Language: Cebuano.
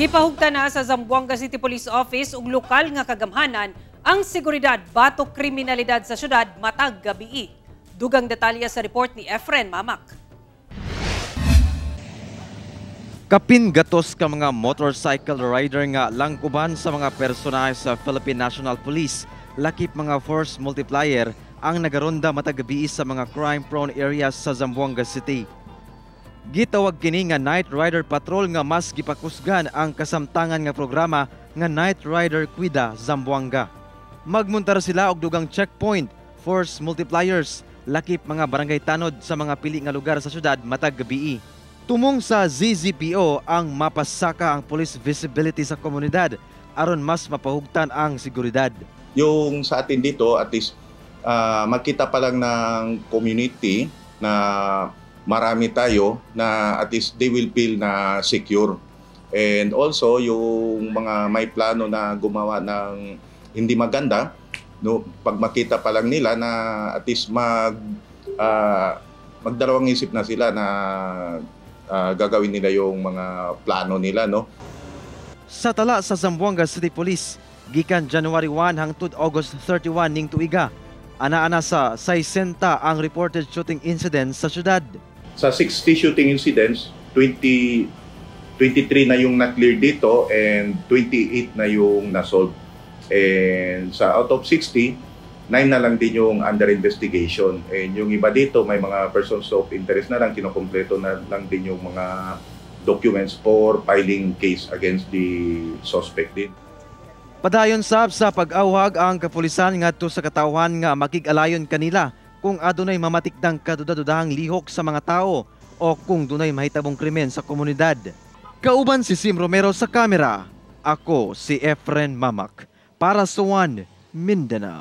Gipahugtan na sa Zamboanga City Police Office ug lokal nga kagamhanan ang seguridad batok kriminalidad sa syudad matag gabii. Dugang detalye sa report ni Efren Mamak. Kapin gatos ka mga motorcycle rider nga langkuban sa mga personahe sa Philippine National Police, lakip mga force multiplier ang nagaronda matag gabii sa mga crime-prone areas sa Zamboanga City. Gitawag kini nga Night Rider Patrol nga mas gipakusgan ang kasamtangan nga programa nga Night Rider Cuida Zamboanga. Magmuntar sila og dugang checkpoint, force multipliers, lakip mga barangay tanod sa mga pili nga lugar sa syudad matag gabii. Tumong sa ZZPO ang mapasaka ang police visibility sa komunidad aron mas mapahugtan ang seguridad. Yung sa atin dito, at least makita pa lang ng community na marami tayo na at least they will feel na secure. And also, yung mga may plano na gumawa ng hindi maganda, no, pag makita pa lang nila na at least magdalawang isip na sila na gagawin nila yung mga plano nila, no? Sa tala sa Zamboanga City Police, gikan January 1 hangtod August 31 ning tuiga, ana-ana sa 60 ang reported shooting incidents sa syudad. Sa 60 shooting incidents, 23 na yung na-clear dito and 28 na yung na-solve. And sa out of 60, 9 na lang din yung under investigation. And yung iba dito, may mga persons of interest na lang, kinukumpleto na lang din yung mga documents for filing case against the suspect din. Padayon sab sa pag-awhag ang kapulisan ngadto sa katawhan nga makig-alayon kanila kung adunay mamatikdang kaduda-dudahang lihok sa mga tao o kung dunay mahitabong krimen sa komunidad. Kauban si Sim Romero sa kamera. Ako si Efren Mamak para sa One Mindanao.